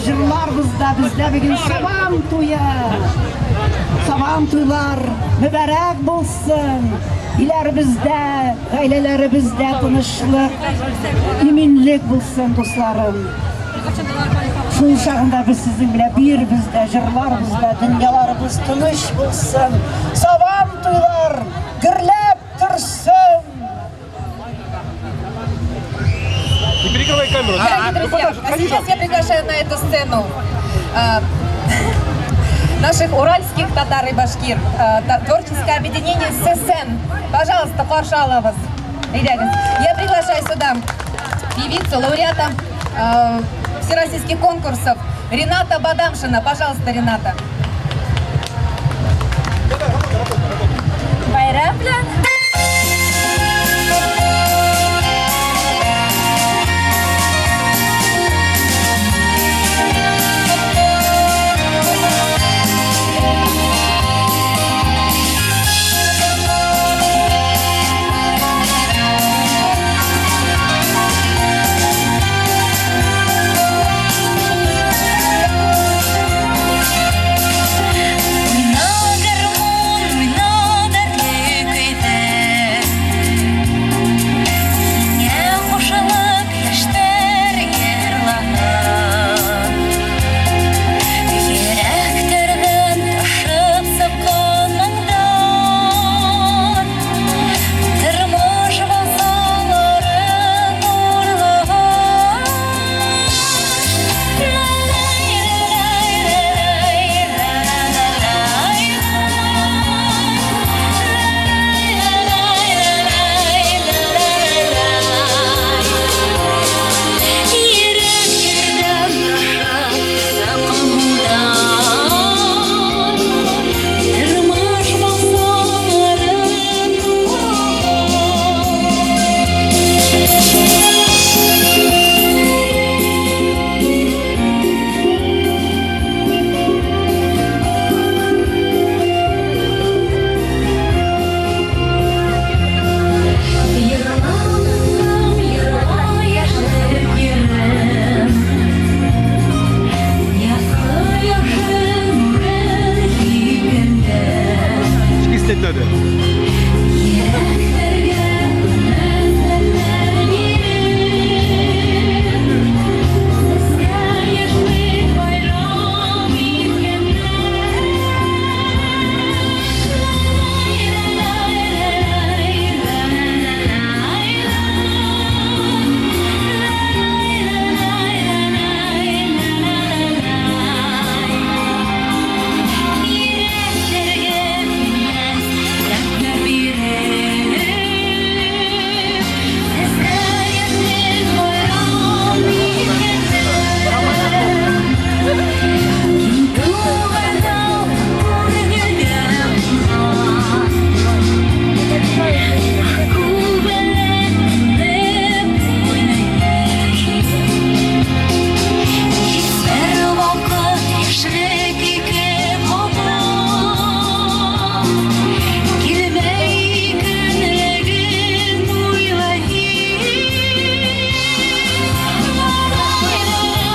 җырларбыз да, бездә бүген Сабан туе. Сабан туйлар мөбарәк булсын. Иләребездә, гаиләләребездә тынычлык, иминлек булсын, дусларым. Шул чагында без сезнең белән биербез дә, җырларбыз да, дөньяларыбыз тыныч булсын. Сабан туйлар гөрләп торсын. Не перекрывай камеру. Дорогие друзья, а сейчас я приглашаю на эту сцену наших уральских татар и башкир, творческое объединение ССН. Пожалуйста, каршы алабыз. Әйдәгез. Я приглашаю сюда певицу, лауреата всероссийских конкурсов Рената Бадамшина. Пожалуйста, Рената. Байрам белән!